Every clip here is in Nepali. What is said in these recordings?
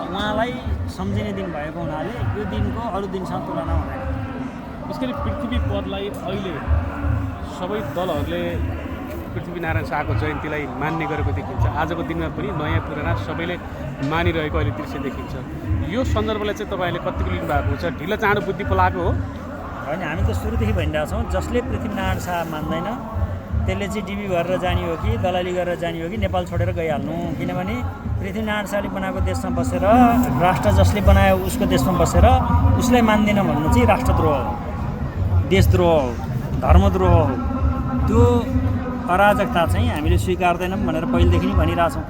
उहाँलाई सम्झिने दिन भएको हुनाले यो दिनको अरू दिनसँग तुलना हुँदैन। यसरी पृथ्वी पदलाई अहिले सबै दलहरूले पृथ्वीनारायण शाहको जयन्तीलाई मान्ने गरेको देखिन्छ। आजको दिनमा पनि नयाँ पुराना सबैले मानिरहेको अहिले दृश्य देखिन्छ। यो सन्दर्भलाई चाहिँ तपाईँले कतिको लिनुभएको छ? ढिलो चाँडो बुद्धि पलाएको हो? होइन, हामी त सुरुदेखि भनिरहेको छौँ, जसले पृथ्वीनारायण शाह मान्दैन त्यसले चाहिँ डिबी भरेर जाने हो कि दलाली गरेर जाने हो कि नेपाल छोडेर गइहाल्नु। किनभने पृथ्वीनारायण शाहले बनाएको देशमा बसेर, राष्ट्र जसले बनायो उसको देशमा बसेर उसलाई मान्दैन भन्नु चाहिँ राष्ट्रद्रोह हो, देशद्रोह हो, धर्मद्रोह हो। त्यो अराजकता चाहिँ हामीले स्वीकार्दैनौँ भनेर पहिलेदेखि नै भनिरहेछौँ।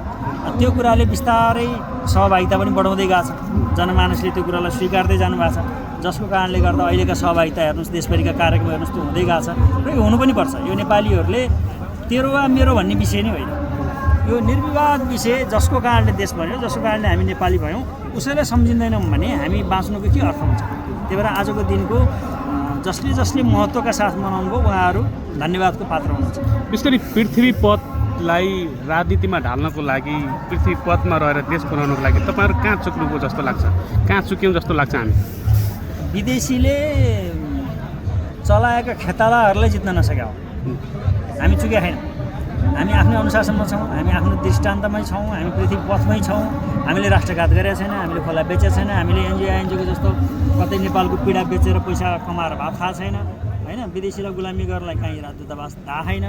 त्यो कुराले बिस्तारै सहभागिता पनि बढाउँदै गएको छ। जनमानसले त्यो कुरालाई स्वीकार्दै जानुभएको छ, जसको कारणले गर्दा अहिलेका सहभागिता हेर्नुहोस्, देशभरिका कार्यक्रम हेर्नुहोस्, त्यो हुँदै गएको छ र यो हुनु पनि पर्छ। यो नेपालीहरूले तेरो वा मेरो भन्ने विषय नै होइन, यो निर्विवाद विषय। जसको कारणले देश बन्यो, जसको कारणले हामी नेपाली भयौँ, उसैलाई सम्झिँदैनौँ भने हामी बाँच्नुको के अर्थ हुन्छ? त्यही भएर आजको दिनको जसले जसले महत्त्वका साथ मनाउनु भयो उहाँहरू धन्यवादको पात्र हुनुहुन्छ। यसरी पृथ्वी पदलाई राजनीतिमा ढाल्नको लागि, पृथ्वी पदमा रहेर देश बनाउनको लागि तपाईँहरू कहाँ चुक्नुभयो जस्तो लाग्छ? कहाँ चुक्यौँ जस्तो लाग्छ हामी? विदेशीले चलाएका खेतालाहरूलाई जित्न नसक्या हो। हामी चुकेका छैनौँ। हामी आफ्नै अनुशासनमा छौँ, हामी आफ्नो दृष्टान्तमै छौँ, हामी पृथ्वी पथमै छौँ। हामीले राष्ट्रघात गरेका छैन, हामीले खोला बेचेका छैन, हामीले एनजिओको जस्तो कतै नेपालको पीडा बेचेर पैसा कमाएर भात खाएको छैन, होइन। विदेशीलाई गुलामी गर्नलाई कहीँ राजदूतावास थाहा छैन।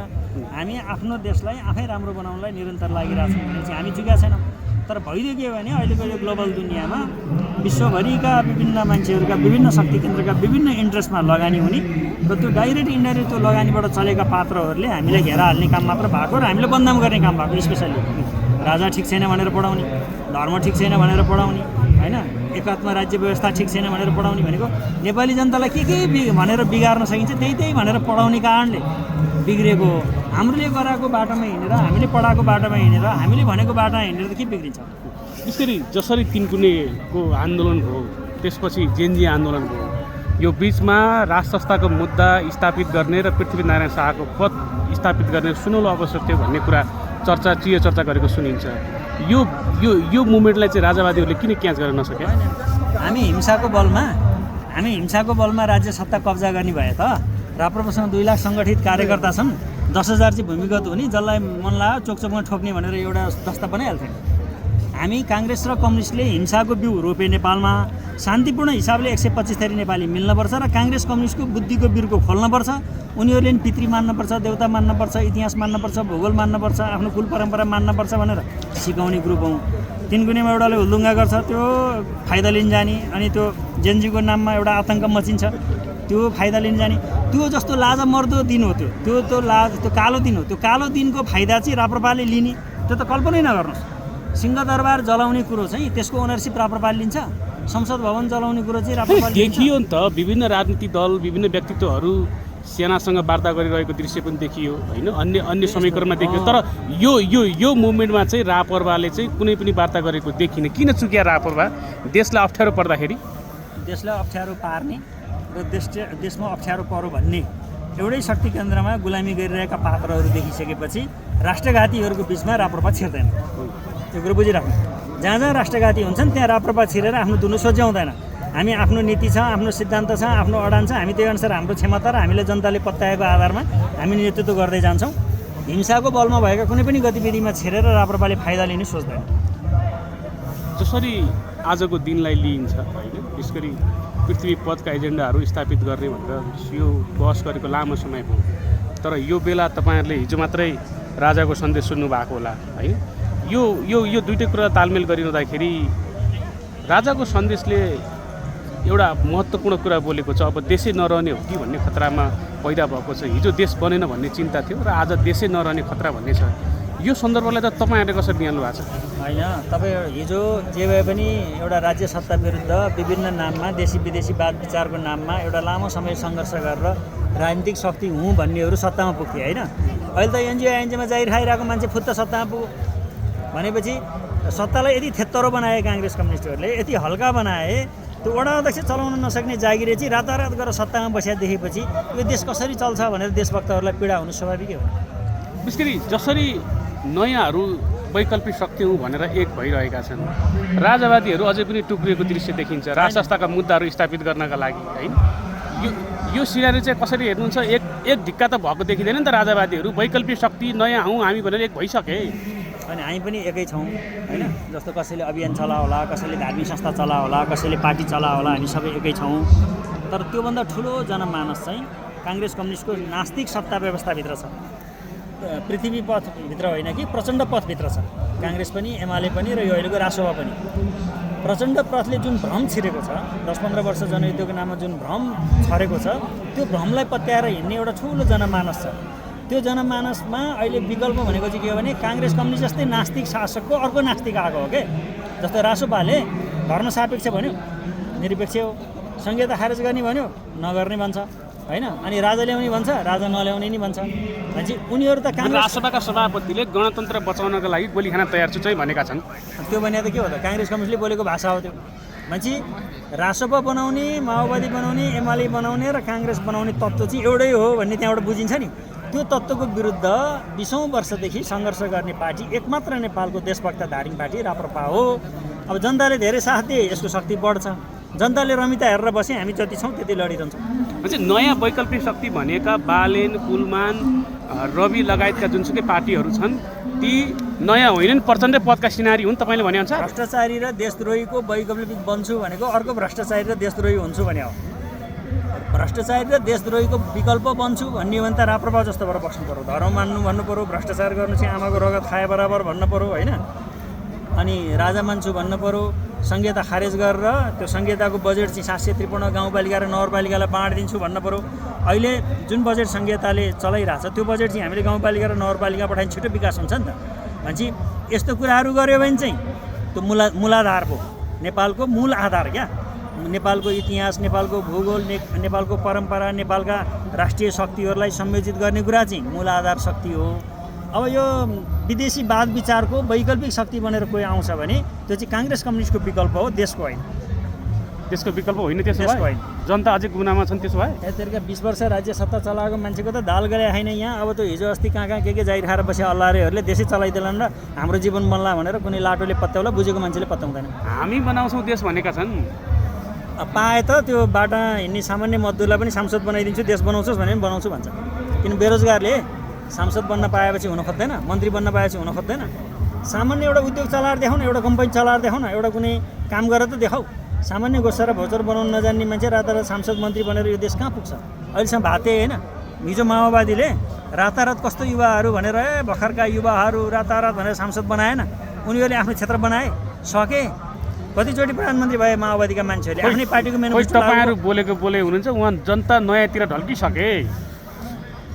हामी आफ्नो देशलाई आफै राम्रो बनाउनलाई निरन्तर लागिरहेको छौँ भने चाहिँ हामी चुकेका छैनौँ। तर भइदियो के भने अहिलेको यो ग्लोबल दुनियाँमा विश्वभरिका विभिन्न मान्छेहरूका, विभिन्न शक्ति केन्द्रका विभिन्न इन्ट्रेस्टमा लगानी हुने र त्यो डाइरेक्ट इन्डाइरेक्ट त्यो लगानीबाट चलेका पात्रहरूले हामीलाई घेरा हाल्ने काम मात्र भएको र हामीले बदनाम गर्ने काम भएको। स्पेसल्ली राजा ठिक छैन भनेर पढाउने, धर्म ठिक छैन भनेर पढाउने, होइन, एकात्म राज्य व्यवस्था ठिक छैन भनेर पढाउने भनेको नेपाली जनतालाई के भनेर बिगार्न सकिन्छ त्यही भनेर पढाउने कारणले बिग्रेको हो। हामीले गराएको बाटोमा हिँडेर, हामीले पढाएको बाटोमा हिँडेर, हामीले भनेको बाटोमा हिँडेर त के बिग्रिन्छ? यसरी जसरी तिनकुनेको आन्दोलन भयो, त्यसपछि जेनजी आन्दोलन भयो, यो बिचमा राज संस्थाको मुद्दा स्थापित गर्ने र पृथ्वीनारायण शाहको पद स्थापित गर्ने सुनौलो अवसर थियो भन्ने कुरा चर्चा गरेको सुनिन्छ। यो यो यो मुभमेन्टलाई चाहिँ राजावादीहरूले किन क्याच गर्न नसके? हामी हिंसाको बलमा राज्य सत्ता कब्जा गर्ने भए त राप्रपासँग 2 लाख सङ्गठित कार्यकर्ता छन्, 10,000 चाहिँ भूमिगत हुने, जसलाई मन लाग्यो चोकचोकमा ठोक्ने भनेर एउटा दस्ता बनाइहाल्थ्यौँ। हामी काङ्ग्रेस र कम्युनिस्टले हिंसाको बिउ रोपे नेपालमा। शान्तिपूर्ण हिसाबले 125 थरी नेपाली मिल्नुपर्छ र काङ्ग्रेस कम्युनिस्टको बुद्धिको बिर्को खोल्नुपर्छ। उनीहरूले पितृ मान्नुपर्छ, देउता मान्नुपर्छ, इतिहास मान्नुपर्छ, भूगोल मान्नुपर्छ, आफ्नो कुल परम्परा मान्नुपर्छ भनेर सिकाउने ग्रुप हौँ। तिनकुनेमा एउटाले हुल्दुङ्गा गर्छ, त्यो फाइदा लिन जाने, अनि त्यो जेनजीको नाममा एउटा आतङ्क मचिन्छ, त्यो फाइदा लिन जाने। त्यो जस्तो लाजा मर्दो दिन हो त्यो कालो दिन हो। त्यो कालो दिनको फाइदा चाहिँ राप्रपाले लिने, त्यो त कल्पनै नगर्नुहोस्। सिंहदरबार जलाउने कुरो चाहिँ त्यसको ओनरसिप राप्रपाले लिन्छ, संसद भवन जलाउने कुरो चाहिँ राप्रपाले लिन्छ। देखियो नि त, विभिन्न राजनीतिक दल, विभिन्न व्यक्तित्वहरू सेनासँग वार्ता गरिरहेको दृश्य पनि देखियो, होइन, अन्य समीकरणमा देखियो। तर यो मुभमेन्टमा चाहिँ राप्रपाले चाहिँ कुनै पनि वार्ता गरेको देखिन। किन चुक्या राप्रपा? देशलाई अप्ठ्यारो पर्दाखेरि, देशलाई अप्ठ्यारो पार्ने र देशमा अप्ठ्यारो परो भन्ने एउटै शक्ति केन्द्रमा गुलामी गरिरहेका पात्रहरू देखिसकेपछि राष्ट्रघातीहरूको बिचमा राप्रपा छिर्दैन। त्यो कुरो बुझिराख्नु। जहाँ जहाँ राष्ट्रघाती हुन्छन् त्यहाँ राप्रपा छिरेर आफ्नो धुलो सोझ्याउँदैन। हामी आफ्नो नीति छ, आफ्नो सिद्धान्त छ, आफ्नो अडान छ, हामी त्यही अनुसार हाम्रो क्षमता र हामीले जनताले पत्याएको आधारमा हामी नेतृत्व गर्दै जान्छौँ। हिंसाको बलमा भएका कुनै पनि गतिविधिमा छिरेर राप्रपाले फाइदा लिने सोच्दैन। जसरी आजको दिनलाई लिइन्छ, होइन, यसरी पृथ्वी पदका एजेन्डाहरू स्थापित गर्ने भनेर यो बहस गरेको लामो समय भयो। तर यो बेला तपाईँहरूले हिजो मात्रै राजाको सन्देश सुन्नुभएको होला, होइन। यो दुईटै कुरा तालमेल गरिरहँदाखेरि राजाको सन्देशले एउटा महत्त्वपूर्ण कुरा बोलेको छ। अब देशै नरहने हो कि भन्ने खतरामा पैदा भएको छ। हिजो देश बनेन भन्ने चिन्ता थियो र आज देशै नरहने खतरा भन्ने छ। यो सन्दर्भलाई त तपाईँहरूले कसरी निहाल्नु भएको छ? होइन, तपाईँ हिजो जे भए पनि एउटा राज्य सत्ता विरुद्ध विभिन्न नाममा, देशी विदेशी वाद विचारको नाममा एउटा लामो समय सङ्घर्ष गरेर राजनीतिक शक्ति हुँ भन्नेहरू सत्तामा पुग्थे, होइन। अहिले त एनजिओमा जाहिर खाइरहेको मान्छे फुत्त सत्तामा पुग्यो भनेपछि सत्तालाई यति थेत्तरो बनाए काङ्ग्रेस कम्युनिस्टहरूले, यति हल्का बनाए, त्यो वडा अध्यक्ष चलाउन नसक्ने जागिरे चाहिँ रातारात गरेर सत्तामा बसेर देखेपछि यो देश कसरी चल्छ भनेर देशभक्तहरूलाई पीडा हुनु स्वाभाविकै हो। विशेष गरी जसरी नयाँहरू वैकल्पिक शक्ति हुँ भनेर एक भइरहेका छन्। राजावादीहरू अझै पनि टुक्रिएको दृश्य देखिन्छ राजसंस्थाका मुद्दाहरू स्थापित गर्नका लागि हैन। यो सिनारी चाहिँ कसरी हेर्नुहुन्छ? एक ढिक्का त भएको देखिँदैन नि त। राजावादीहरू वैकल्पिक शक्ति नयाँ हौँ हामी भनेर एक भइसके अनि हामी पनि एकै छौँ होइन। जस्तो कसैले अभियान चला होला, कसैले धार्मिक संस्था चला होला, कसैले पार्टी चला होला, हामी सबै एकै छौँ। तर त्योभन्दा ठुलो जनमानस चाहिँ काङ्ग्रेस कम्युनिस्टको नास्तिक सत्ता व्यवस्थाभित्र छ। पृथ्वी पथभित्र होइन कि प्रचण्ड पथभित्र छ। काङ्ग्रेस पनि, एमाले पनि र यो अहिलेको रासोपा पनि। प्रचण्ड पथले जुन भ्रम छिरेको छ, 10-15 वर्ष जनयुद्धको नाममा जुन भ्रम छरेको छ, त्यो भ्रमलाई पत्याएर हिँड्ने एउटा ठुलो जनमानस छ। त्यो जनमानसमा अहिले विकल्प भनेको चाहिँ के हो भने काङ्ग्रेस कम्युनिस्ट जस्तै नास्तिक शासकको अर्को नास्तिक आएको हो के। जस्तो रासोपाले धर्म सापेक्ष भन्यो, निरपेक्ष हो। संहिता खारेज गर्ने भन्यो, नगर्ने भन्छ होइन। अनि राजा ल्याउने भन्छ, राजा नल्याउने नि भन्छ। भनेपछि उनीहरू त काङ्ग्रेस रासोपाका सभापतिले गणतन्त्र बचाउनका लागि गोली खान तयार छु चाहिँ भनेका छन्। त्यो भने त के हो त? काङ्ग्रेस कम्युनिस्टले बोलेको भाषा हो त्यो। भनेपछि रासोपा बनाउने, माओवादी बनाउने, एमाले बनाउने र काङ्ग्रेस बनाउने तत्त्व चाहिँ एउटै हो भन्ने त्यहाँबाट बुझिन्छ नि। त्यो तत्त्वको विरुद्ध 20औं वर्षदेखि सङ्घर्ष गर्ने पार्टी एकमात्र नेपालको देशभक्त धार्मिक पार्टी राप्रपा हो। अब जनताले धेरै साथ दिए, यसको शक्ति बढ्छ। जनताले रमिता हेरेर बसे, हामी जति छौँ त्यति लडिरहन्छौँ। भनेपछि नयाँ वैकल्पिक शक्ति भनेका बालेन, कुलमान, रवि लगायतका जुनसुकै पार्टीहरू छन् ती नयाँ होइनन्, प्रचण्ड पदका सिनारी हुन् तपाईँले भनेअनुसार। भ्रष्टाचारी र देशद्रोहीको वैकल्पिक बन्छु भनेको अर्को भ्रष्टाचारी र देशद्रोही हुन्छु भने हो। भ्रष्टाचारी र देशद्रोहीको विकल्प बन्छु भन्ने हो भने त राप्रपा जस्तो भएर बस्नु पऱ्यो। धर्म मान्नु भन्नु पऱ्यो, भ्रष्टाचार गर्नु चाहिँ आमाको रगत खाए बराबर भन्नु पऱ्यो होइन। अनि राजा मान्छु भन्नु पऱ्यो, संहिता खारेज गरेर त्यो संहिताको बजेट चाहिँ 753 गाउँपालिका र नगरपालिकालाई बाँडिदिन्छु भन्नु पऱ्यो। अहिले जुन बजेट संहिताले चलाइरहेछ त्यो बजेट चाहिँ हामीले गाउँपालिका र नगरपालिका पठाइ छिटो विकास हुन्छ नि त। भनेपछि यस्तो कुराहरू गऱ्यो भने चाहिँ त्यो मूलाधार हो, नेपालको मूल आधार क्या। नेपालको इतिहास, नेपालको भूगोल, नेपालको परम्परा, नेपालका राष्ट्रिय शक्तिहरूलाई संयोजित गर्ने कुरा चाहिँ मूल आधार शक्ति हो। अब यो विदेशी वाद विचारको वैकल्पिक शक्ति बनेर कोही आउँछ भने त्यो चाहिँ काङ्ग्रेस कम्युनिस्टको विकल्प हो, देशको होइन। त्यसको विकल्प होइन, त्यसो देशको होइन। जनता अझै गुनामा छन् त्यसो भए। यतिका 20 वर्ष राज्य सत्ता चलाएको मान्छेको त दाल गरे होइन यहाँ। अब त हिजो अस्ति कहाँ के जाहिर खाएर बसे अल्लाहरेहरूले देशै चलाइदिएलान् र हाम्रो जीवन बन्ला भनेर कुनै लाटोले पत्याउला, बुझेको मान्छेले पत्याउँदैन। हामी बनाउँछौँ देश भनेका छन्। पाए त त्यो बाटा हिँड्ने सामान्य मजदुरलाई पनि सांसद बनाइदिन्छु, देश बनाउँछस् भने पनि बनाउँछु भन्छ। किन बेरोजगारले सांसद बन्न पाएपछि हुन खोज्दैन, मन्त्री बन्न पाएपछि हुन खोज्दैन। सामान्य एउटा उद्योग चलाएर देखाउन, एउटा कम्पनी चलाएर देखाउन, एउटा कुनै काम गरेर त देखाऊ। सामान्य गोसा र भोजर बनाउन नजान्ने मान्छे रातारात सांसद मन्त्री बनेर यो देश कहाँ पुग्छ? अहिलेसम्म भाते होइन। हिजो माओवादीले रातारात कस्तो युवाहरू भनेर भर्खरका युवाहरू रातारात भनेर सांसद बनाएन। उनीहरूले आफ्नो क्षेत्र बनाए, सके। कतिचोटि प्रधानमन्त्री भए माओवादीका मान्छेहरूले आफ्नै पार्टीको मेनिफेस्टो। तपाईँहरू बोले हुनुहुन्छ, उहाँ जनता नयाँतिर ढल्किसके।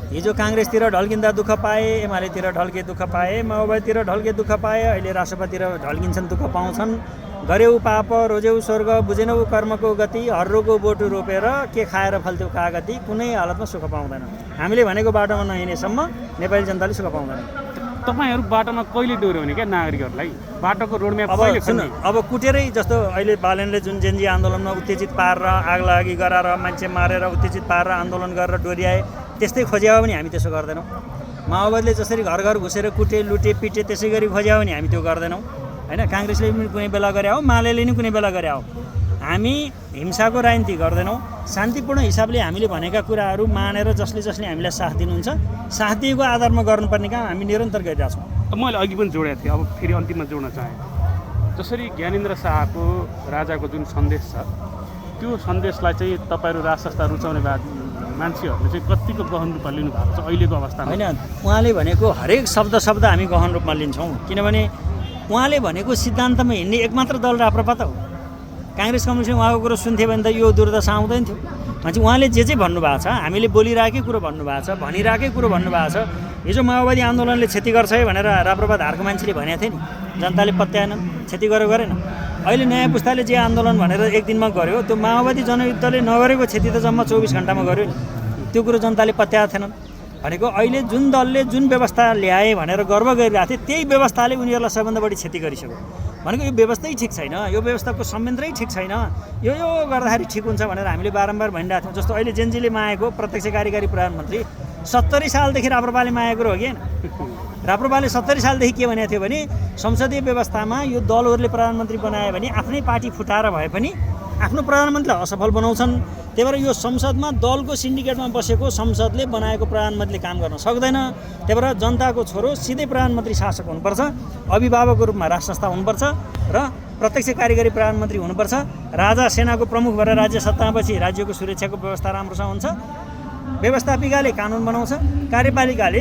हिजो काङ्ग्रेसतिर ढल्किँदा दुःख पाए, एमालेतिर ढल्के दुःख पाए, माओवादीतिर ढल्के दुःख पाए, अहिले रासोपातिर ढल्किन्छन् दुःख पाउँछन्। गर्यौ पाप रोजेउ स्वर्ग, बुझेनौ कर्मको गति, हर्रोको बोटु रोपेर के खाएर फल्थ्यौ कागती, कुनै हालतमा सुख पाउँदैन। हामीले भनेको बाटोमा नहिँडेसम्म नेपाली जनताले सुख पाउँदैन। तपाईँहरू बाटोमा कहिले डोर्यो भने क्या नागरिकहरूलाई? बाटोको रोडम्याप कहिले सुन्नु, अब कुटेरै जस्तो अहिले बालेनले जुन जेन्जी आन्दोलनमा उत्तेजित पारेर आगलागी गराएर मान्छे मारेर उत्तेजित पारेर आन्दोलन गरेर डोर्याए, त्यस्तै खोज्यायो भने हामी त्यसो गर्दैनौँ। माओवादीले जसरी घर घर घुसेर कुटे लुटे पिटे त्यसै गरी खोज्यायो भने हामी त्यो गर्दैनौँ होइन। काङ्ग्रेसले पनि कुनै बेला गरे हो, मालेले पनि कुनै बेला गरे हो। हामी हिंसाको राजनीति गर्दैनौँ। शान्तिपूर्ण हिसाबले हामीले भनेका कुराहरू मानेर जसले हामीलाई साथ दिनुहुन्छ, साथ दिएको आधारमा गर्नुपर्ने काम हामी निरन्तर गरिरहेछौँ। मैले अघि पनि जोडेको थिएँ, अब फेरि अन्तिममा जोड्न चाहेँ। जसरी ज्ञानेन्द्र शाहको राजाको जुन सन्देश छ, त्यो सन्देशलाई चाहिँ तपाईँहरू राजसंस्था रुचाउने मान्छेहरूले चाहिँ कतिको गहन रूपमा लिनुभएको छ अहिलेको अवस्थामा? होइन, उहाँले भनेको हरेक शब्द हामी गहन रूपमा लिन्छौँ। किनभने उहाँले भनेको सिद्धान्तमा हिँड्ने एकमात्र दल राप्रपा त हो। काङ्ग्रेस कम्युनिस्टले उहाँको कुरो सुन्थ्यो भने त यो दुर्दशा आउँदैन थियो। भनेपछि उहाँले जे भन्नुभएको छ, हामीले बोलिरहेकै कुरो भन्नुभएको छ, भनिरहेकै कुरो भन्नुभएको छ। हिजो माओवादी आन्दोलनले क्षति गर्छ है भनेर राप्रपा धारको मान्छेले भनेको थियो नि, जनताले पत्याएनन्, क्षति गरेन। अहिले नयाँ पुस्ताले जे आन्दोलन भनेर एक दिनमा गर्यो, त्यो माओवादी जनयुद्धले नगरेको क्षति त जम्मा 24 घन्टामा गर्यो नि। त्यो कुरो जनताले पत्याएको थिएनन्। भनेको अहिले जुन दलले जुन व्यवस्था ल्याए भनेर गर्व गरिरहेको थियो, त्यही व्यवस्थाले उनीहरूलाई सबभन्दा बढी क्षति गरिसक्यो। भनेको यो व्यवस्थै ठिक छैन, यो व्यवस्थाको संयन्त्रै ठिक छैन, यो गर्दाखेरि ठिक हुन्छ भनेर हामीले बारम्बार भनिरहेको थियौँ। जस्तो अहिले जेनजीले मागेको प्रत्यक्ष कार्यकारी प्रधानमन्त्री 70 सालदेखि राप्रपाले मागेको कुरो हो कि होइन? राप्रपाले 70 सालदेखि के भनेको थियो भने संसदीय व्यवस्थामा यो दलहरूले प्रधानमन्त्री बनायो भने आफ्नै पार्टी फुटाएर भए पनि आफ्नो प्रधानमन्त्रीलाई असफल बनाउँछन्। त्यही भएर यो संसदमा दलको सिन्डिकेटमा बसेको संसदले बनाएको प्रधानमन्त्रीले काम गर्न सक्दैन। त्यही भएर जनताको छोरो सिधै प्रधानमन्त्री शासक हुनुपर्छ, अभिभावकको रूपमा राजसंस्था हुनुपर्छ र प्रत्यक्ष कार्यकारी प्रधानमन्त्री हुनुपर्छ। राजा सेनाको प्रमुख भएर राज्य सत्तामा बसी राज्यको सुरक्षाको व्यवस्था राम्रोसँग हुन्छ। व्यवस्थापिकाले कानुन बनाउँछ, कार्यपालिकाले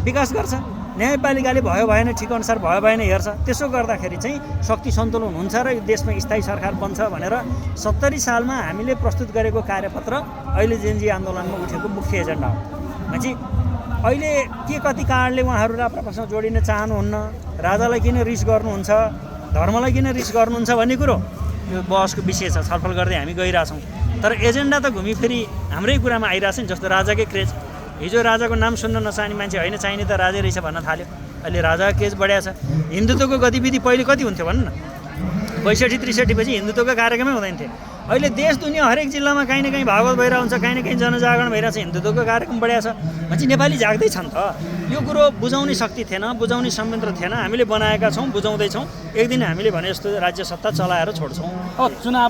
विकास गर्छ, न्यायपालिकाले भयो भएन ठिक अनुसार भयो भएन हेर्छ। त्यसो गर्दाखेरि चाहिँ शक्ति सन्तुलन हुन्छ र यो देशमा स्थायी सरकार बन्छ भनेर 70 सालमा हामीले प्रस्तुत गरेको कार्यपत्र अहिले जेएनजी आन्दोलनमा उठेको मुख्य एजेन्डा हो। भनेपछि अहिले के कति कारणले उहाँहरू राप्रपासँग जोडिन चाहनुहुन्न, राजालाई किन रिस गर्नुहुन्छ, धर्मलाई किन रिस गर्नुहुन्छ भन्ने कुरो यो बहसको विषय छ, छलफल गर्दै हामी गइरहेछौँ। तर एजेन्डा त घुमिफिरी हाम्रै कुरामा आइरहेछ नि। जस्तो राजाकै क्रेज, हिजो राजाको नाम सुन्न नचाहने मान्छे होइन चाहिने त राजै रहेछ भन्न थाल्यो। अहिले राजाको क्रेज बढ्या छ। हिन्दुत्वको गतिविधि पहिले कति हुन्थ्यो भन्नु न, 62-63 पछि हिन्दुत्वको कार्यक्रमै हुँदैन थियो। अहिले देश दुनियाँ हरेक जिल्लामा कहीँ न कहीँ भागवत भइरहेको हुन्छ, कहीँ न कहीँ जनजागरण भइरहेको छ, हिन्दुत्वको कार्यक्रम बढ्या छ। भनेपछि नेपाली जाग्दैछन् त। यो कुरो बुझाउने शक्ति थिएन, बुझाउने संयन्त्र थिएन, हामीले बनाएका छौँ, बुझाउँदैछौँ। एक दिन हामीले भने जस्तो राज्य सत्ता चलाएर छोड्छौँ। चुनाव